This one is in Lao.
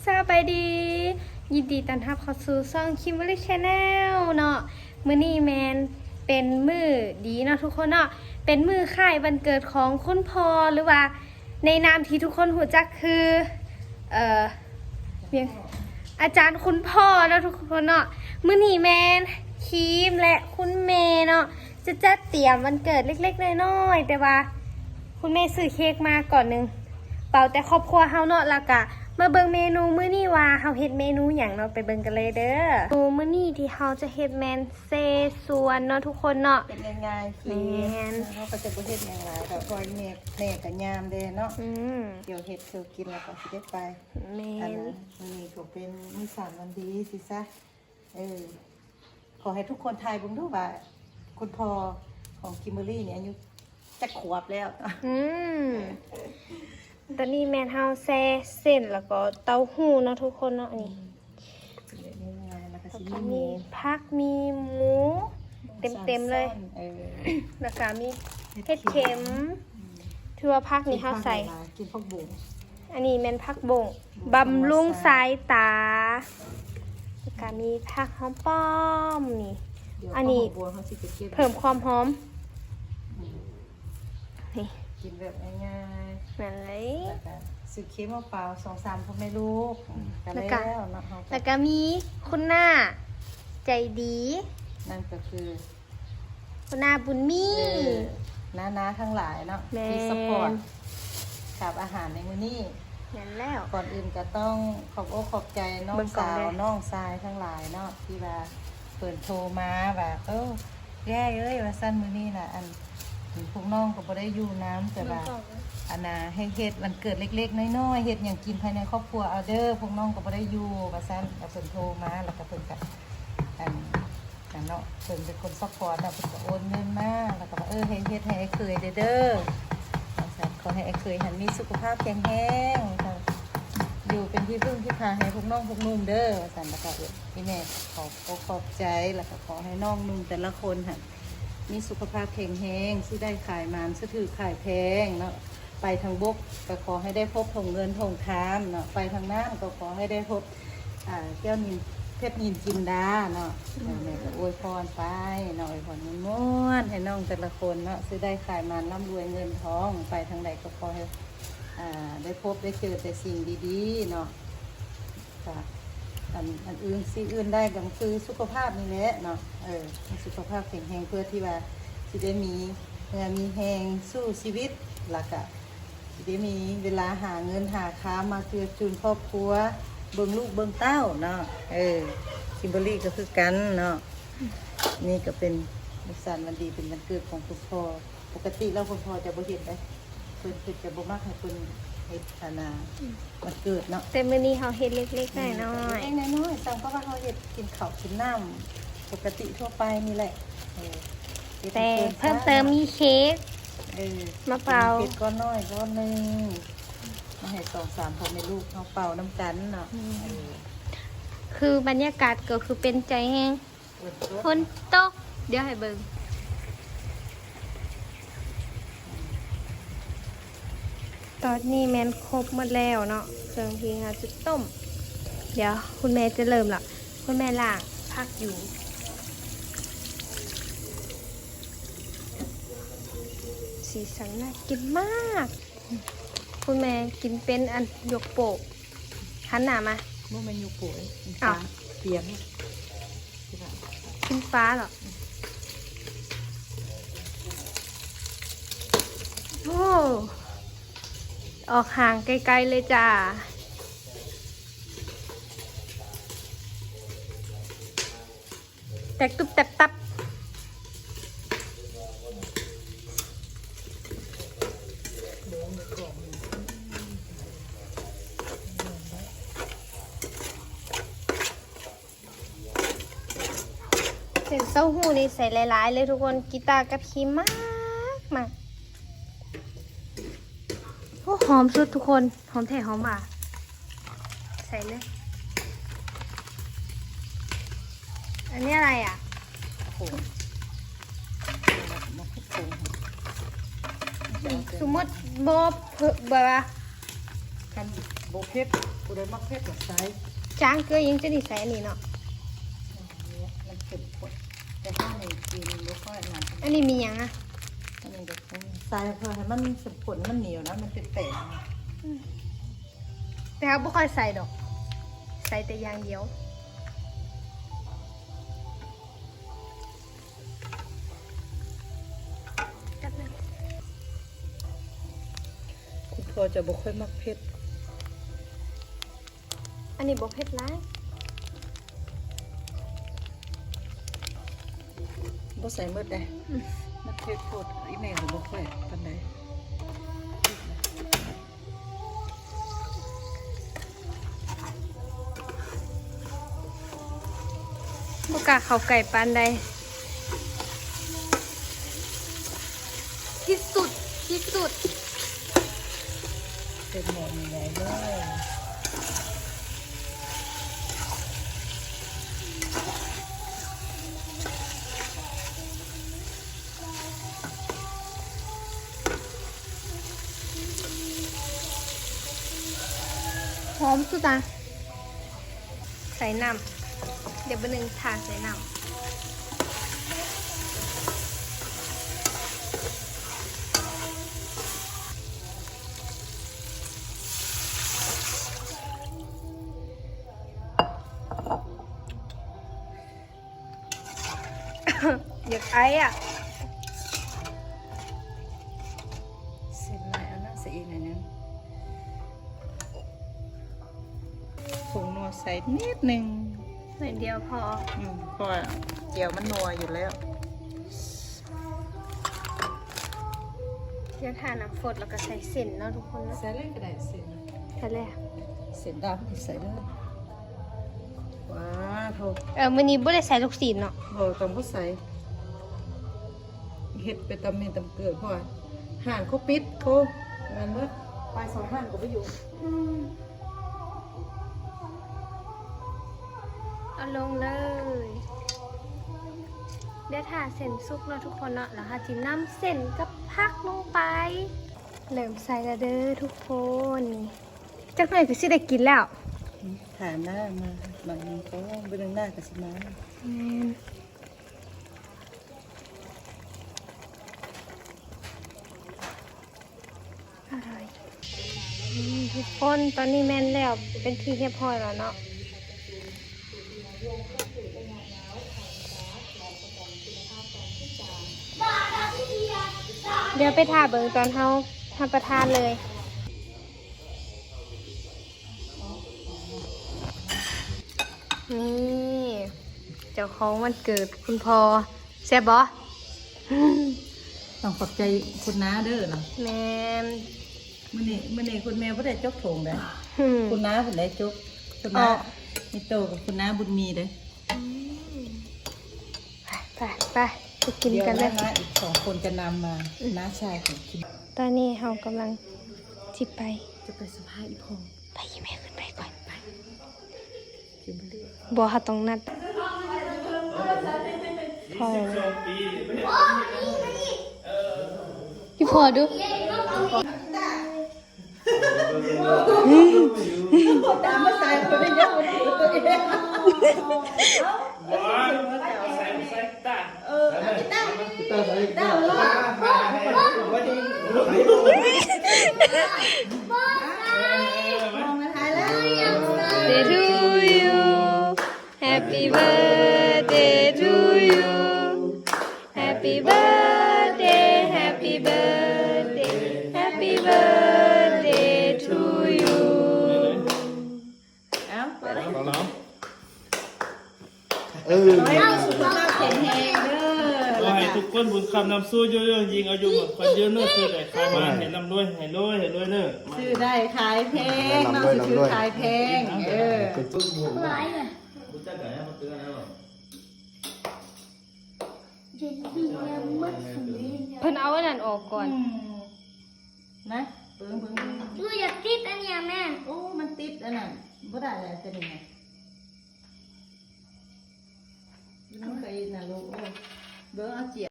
ສະບາຍດີ ຍິນດີຕ້ອນຮັບເຂົ້າສູ່ຊ່ອງ Kimberly Channel ເນາະ. ມື້ນີ້ແມ່ນເປັນມື້ດີເນາະທຸກຄົນເນາະ, ເປັນມື້ຄ້າຍວັນເກີດຂອງຄຸນພໍ່ ຫຼືວ່າໃນນາມທີ່ທຸກຄົນຮູ້ຈັກຄື ເອີ ອາຈານຄຸນພໍ່ເນາະທຸກຄົນເນາະ. ມື້ນີ້ແມ່ນຄີມ ແລະ ຄຸນແມ່ເນາະ ຈະຈັດຕຽມວັນເກີດເລັກໆນ້ອຍໆ, ແຕ່ວ່າຄຸນແມ່ຊື້ເຄ້ກມາກ່ອນໜຶ່ງ ເປົ່າແຕ່ຄອບຄົວເຮົາເນາະ. ແລ້ວກະມາເບິ່ງເມນູມື້ນີ້ວ່າເຮົາເຮັດເມນູຫຍັງເນາະ, ໄປເບິ່ງກັນເລີຍເດີ. ເມນູມື້ນີ້ທີ່ເຮົາຈະເຮັດແມ່ນເຊຊວນເນາະທຸກຄົນເນາະ. ເຮັດງ່າຍໆ ແມ່ນ ເຮົາກໍຈະບໍ່ເຮັດຫຍັງຫຼາຍດອກ ເພາະວ່າແມ່ ແມ່ກໍຍາມແດ່ເນາະ. ອືມ ດຽວເຮັດ ກິນແລ້ວກໍຊິໄດ້ໄປ. ແມ່ນ ອັນນັ້ນ ມື້ນີ້ກໍເປັນມື້ສັນວັນດີຊິຊະ. ເອີ ຂໍໃຫ້ທຸກຄົນທາຍເບິ່ງດູວ່າ ຄຸນພໍ່ຂອງຄິມເບີລີນີ້ອາຍຸຈັກຂວບແລ້ວ. ອືມ ຕອນນີ້ແມ່ນເຮົາແຊ່ເສັ້ນ ແລ້ວກໍເຕົ້າຫູ້ເນາະທຸກຄົນເນາະ. ນີ້ ອືມ ແລ້ວກໍມີຜັກ ມີໝູ ເຕັມໆເລີຍ. ເອີ ແລ້ວກໍມີເຫັດເຂັມ ອືມ ຖືວ່າຜັກນີ້ເຮົາໃສ່ ກິນຜັກບົ້ງ. ອັນນີ້ແມ່ນຜັກບົ້ງ ອືມ ບຳລຸງສາຍຕາ. ແລ້ວກໍມີຜັກຫອມປ້ອມນີ້ ອັນນີ້ເພີ່ມຄວາມຫອມ. ອືມ ນີ້ ກິນແບບງ່າຍໆ ນັ້ນເລີຍ. ແລ້ວກໍຊື້ເຄັມມາຝາກສອງສາມພໍ່ແມ່ລູກ ອືມ ກໍ ແລ້ວກໍ ແລ້ວເນາະ. ແລ້ວກໍມີຄຸນນ້າໃຈດີ ນັ້ນກໍຄື ຫົວໜ້າບຸນມີ ເອີ ນ້າໆທັງຫຼາຍເນາະ ແມ່ນ ທີ່ຊັບພອດກັບອາຫານໃນມື້ນີ້. ແມ່ນແລ້ວ ກ່ອນອື່ນກໍຕ້ອງຂອບອົກຂອບໃຈນ້ອງສາວ ເບິ່ງກ່ອນເດີ ນ້ອງຊາຍທັງຫຼາຍເນາະ ທີ່ວ່າເພິ່ນໂທມາວ່າ ເອີ ແຢ້ເອີຍ ວ່າຊັ້ນ ມື້ນີ້ນະ ອັນ ພວກນ້ອງກໍບໍ່ໄດ້ຢູ່ນຳ ແຕ່ວ່າ ເບິ່ງກ່ອນເດີ ອັນນ່າ ໃຫ້ເຮັດວັນເກີດເລັກໆນ້ອຍໆ ເຮັດຫຍັງກິນພາຍໃນຄອບຄົວເອົາເດີ, ພວກນ້ອງກໍບໍ່ໄດ້ຢູ່ ວ່າຊັ້ນ. ແລ້ວເພິ່ນໂທມາ ແລ້ວກໍເພິ່ນກໍ ອັນ ອັນເນາະ ເພິ່ນເປັນຄົນຊັບພອດເນາະ ເພິ່ນກໍໂອນເງິນມາ ແລ້ວກໍວ່າ ເອີ ໃຫ້ເຮັດໃຫ້ອ້າຍເຂີຍເດີ ວ່າຊັ້ນ. ຂໍໃຫ້ອ້າຍເຂີຍຫັ້ນມີສຸຂະພາບແຂງແຮງ ຢູ່ເປັນທີ່ເພິ່ງທີ່ພາໃຫ້ພວກນ້ອງພວກໜຸ່ມເດີ ວ່າຊັ້ນ. ແລ້ວກໍ ເອີ ອີ່ແມ່ຂໍຂອບໃຈ ແລ້ວກໍຂໍໃຫ້ນ້ອງໜຸ່ມແຕ່ລະຄົນຫັ້ນມີສຸຂະພາບແຂງແຮງ ຊື້ໄດ້ຂາຍໝານ ຊື້ຖືກຂາຍແພງເນາະ. ໄປທາງບົກກໍຂໍໃຫ້ໄດ້ພົບຖົງເງິນຖົງຄຳເນາະ, ໄປທາງນ້ຳກໍຂໍໃຫ້ໄດ້ພົບ ອ່າ ແກ້ວນິນ ເພັດນິນຈິນດາເນາະ. ແມ່ກໍອວຍພອນໄປເນາະ ອວຍພອນມ່ວນໆໃຫ້ນ້ອງແຕ່ລະຄົນເນາະ ຊື້ໄດ້ຂາຍໝານ ລ່ຳລວຍເງິນທອງ, ໄປທາງໃດກໍຂໍໃຫ້ ອ່າ ໄດ້ພົບໄດ້ເຈີແຕ່ສິ່ງດີໆເນາະ. ກະ ອັນ ອັນອື່ນ ສິ່ງອື່ນໄດ້ກໍຄືສຸຂະພາບນີ້ແຫຼະເນາະ. ເອີ ໃຫ້ສຸຂະພາບແຂງແຮງ ເພື່ອທີ່ວ່າຊິໄດ້ມີເຫື່ອມີແຮງສູ້ຊີວິດ ແລ້ວກະຊິໄດ້ມີເວລາຫາເງິນຫາຄຳມາເກື້ອຫນຸນຄອບຄົວ ເບິ່ງລູກເບິ່ງເຕົ້າເນາະ. ເອີ ຄິມເບີລີກໍຄືກັນເນາະ. ນີ້ກໍເປັນສຸກສັນວັນດີ ເປັນວັນເກີດຂອງຄຸນພໍ່. ປົກກະຕິແລ້ວຄຸນພໍ່ຈະບໍ່ເຮັດເດ້ ເພິ່ນ ເພິ່ນຈະບໍ່ມັກໃຫ້ເພິ່ນເຮັດ ອັນນ່າ ອືມ ວັນເກີດເນາະ. ແຕ່ມື້ນີ້ເຮົາເຮັດເລັກໆນ້ອຍໆ ເຮັດເລັກໆນ້ອຍໆ ສ່ຳກັບວ່າເຮົາເຮັດກິນເຂົ້າກິນນ້ຳປົກກະຕິທົ່ວໄປນີ້ແຫຼະ. ເອີ ແຕ່ເພີ່ມເຕີມມີເຄ້ກ ເອີ ມາເປົ່າ ເປັນເຄ້ກກ້ອນນ້ອຍກ້ອນໜຶ່ງ ມາໃຫ້ສອງສາມພໍ່ແມ່ລູກເຮົາເປົ່ານຳກັນເນາະ. ອືມ ເອີ ຄືບັນຍາກາດກໍຄືເປັນໃຈແຮງ. ຝົນຕົກ ດຽວໃຫ້ເບິ່ງ. ຕອນນີ້ແມ່ນຄົບໝົດແລ້ວເນາະ ເຄື່ອງທີ່ເຮົາຈະຕົ້ມ. ດຽວຄຸນແມ່ຈະເລີ່ມລະ ຄຸນແມ່ລ້າງຜັກຢູ່. ສີສັນໜ້າກິນມາກ. ຄຸນແມ່ກິນເປັນອັນ ຢົກໂປ້. ຫັນໜ້າມາ. ບໍ່ແມ່ນຢົກໂປ້ເດ້ ເປັນ ອ້າວ ປາ ປຽກ. ກິນປາເນາະ. ໂອ້ ອອກຫ່າງໄກໆເລີຍຈ້າ. ແຕກຕຸບແຕກຕັບ. ເສັ້ນເຕົ້າຫູ້ນີ້ໃສ່ຫຼາຍໆເລີຍທຸກຄົນ. ກິຕາກັບຄີມມາກໆ. ໂອ້ ຫອມສຸດທຸກຄົນ. ຫອມແທ້ຫອມວ່າ ໃສ່ເລີຍ. ອັນນີ້ອະໄລອະ? ໂອ້ໂຫ ມາຄຸດໂກງ. ສົມມຸດບໍ່ ແບບວ່າ ໃ ອັນບໍ່ເຜັດ ຜູ້ໃດມັກເຜັດກໍໃສ່ ຈາງເກືອຍັງຈະນີ້ໃສ່ອັນນີ້ເນາະ ມັນເຂັ້ມຂ້ນ ແຕ່ເຮົານີ້ກິນບໍ່ຄ່ອຍອັນນັ້ນ ອັນນີ້ມີຫຍັງນະ ອັນນີ້ກໍໃສ່ເພື່ອໃຫ້ມັນເຂັ້ມข้ນ ມັນໜຽວນະ ມັນເປັນແປ້ງ ອືມ ແຕ່ເຮົາບໍ່ຄ່ອຍໃສ່ດອກ ໃສ່ແຕ່ຢ່າງດຽວ ກັບນັ້ນ ຄຸນພໍ່ຈະບໍ່ຄ່ອຍມັກເຜັດ ອັນນີ້ບໍ່ເຜັດຫຼາຍ ບໍ່ໃສ່ໝົດເດ້ ອືມ ມັນເຜັດໂພດ ອີ່ແມ່ກໍບໍ່ຄ່ອຍປານໃດ. ບໍ່ກ້າເຂົ້າໃກ້ປານໃດ ທີ່ສຸດ ທີ່ສຸດ ເຕັມໝໍ້ນີ້ໄດ້ເດີ. ຫອມສຸດອະ ໃສ່ນ້ຳ ດຽວບາດໜຶ່ງຖ້າໃສ່ນ້ຳ. ຢາກໄອອະ ເສັ້ນຫຼາຍ ເອົານ້ຳໃສ່ອີກໜ້ອຍໜຶ່ງ ຜົງນົວໃສ່ນິດໜຶ່ງ ໜ້ອຍດຽວພໍ ອືມ ເພາະວ່າແຈ່ວມັນນົວຢູ່ແລ້ວ. ດຽວຖ້ານ້ຳຟົດ ແລ້ວກໍໃສ່ເສັ້ນເນາະທຸກຄົນເນາະ ໃສ່ເລີຍກໍໄດ້ເສັ້ນ ໃສ່ເລີຍ ເສັ້ນດຳນີ້ໃສ່ເລີຍ. ວ້າໂທ້ ເອີ ມື້ນີ້ບໍ່ໄດ້ໃສ່ລູກຊີ້ນເນາະ ບໍ່ ຕ້ອງບໍ່ໃສ່ ເຮັດໄປຕຳເມັນຕຳເກືອ ເພາະວ່າຮ້ານເຂົາປິດ ໂອ້ ແມ່ນເບິດ ໄປສອງຮ້ານກໍບໍ່ຢູ່ ອືມ ເອົາລົງເລີຍ ດຽວຖ້າເສັ້ນສຸກເນາະທຸກຄົນເນາະ ແລ້ວເຮົາຊິນຳເສັ້ນກັບຜັກລົງໄປ ເລີ່ມໃສ່ແລ້ວເດີທຸກຄົນ ຈັກໜ້ອຍກໍຊິໄດ້ກິນແລ້ວ ຖ້າໜ້າມາ ບາດໜຶ່ງກໍ ບາດໜຶ່ງໜ້າກໍຊິມາ ແມ່ນ ອະຮ່ອຍ ນີ້ທຸກຄົນ ຕອນນີ້ແມ່ນແລ້ວ ເປັນທີ່ຮຽບຮ້ອຍແລ້ວເນາະ ດຽວໄປຖ້າເບິ່ງຕອນເຮົາຮັບປະທານເລີຍ. ນີ້ ເຈົ້າຂອງວັນເກີດຄຸນພໍ່ ແຊບບໍ່? ຕ້ອງຂອບໃຈຄຸນນ້າເດີເນາະ ແມ່ນ ມື້ນີ້ ມື້ນີ້ຄຸນແມ່ບໍ່ໄດ້ຈົກຖົງເດ້ ອືມ ຄຸນນ້າເພິ່ນໄດ້ຈົກ ຄຸນນ້າ ອໍ ມີໂຕກັບຄຸນນ້າບຸນມີເດ້ ອືມ ໄປ ໄປ ໄປ ໄປກິນກັນເລີຍ ດຽວນ້າອີກສອງຄົນຈະນຳມາ ອືມ ນ້າຊາຍຂອງກິນ ຕອນນີ້ເຮົາກຳລັງຊິໄປ ຈະໄປສະພາຍອີ່ພໍ່ ໄປ ອີ່ແມ່ຂຶ້ນໄປກ່ອນ ໄປ ບໍ່ ເຮົາຕ້ອງນັດ ພໍ່ ອີ່ພໍ່ດູ ຕາມພາສາຄົນໄດ້ເຍາະ Birthday to you. Happy birthday to you. Happy birthday, happy birthday, happy birthday to you. ເອົາ ເອົາ ເອີ ຂໍໃຫ້ສຸຂະພາບແຂງແຮງເດີ ຂໍໃຫ້ທຸກຄົນບຸນຄ້ຳນຳຊູ່ ຢູ່ເລື່ອງຍິ່ງ ອາຍຸໝັ້ນຂວັນຍືນເນີ ຊື້ໄດ້ຂາຍໝານ ໃຫ້ລ່ຳລວຍ ໃຫ້ລວຍ ໃຫ້ລວຍເນີ ຊື້ໄດ້ຂາຍແພງເນາະ ຊື້ຂາຍແພງ ເອີ ຫຼາຍ ເພິ່ນເອົາອັນນັ້ນອອກກ່ອນ ອືມ ນະ ເບິ່ງ ເບິ່ງ ເບິ່ງ ລູກຢາກຕິດອັນນີ້ແມ່ ໂອ້ ມັນຕິດອັນນັ້ນ ບໍ່ໄດ້ແລ້ວ ຕົວນີ້ນະ ມັນໄປນະລູກ ໂອ້ ເບິ່ງ ເອົາຈຽບ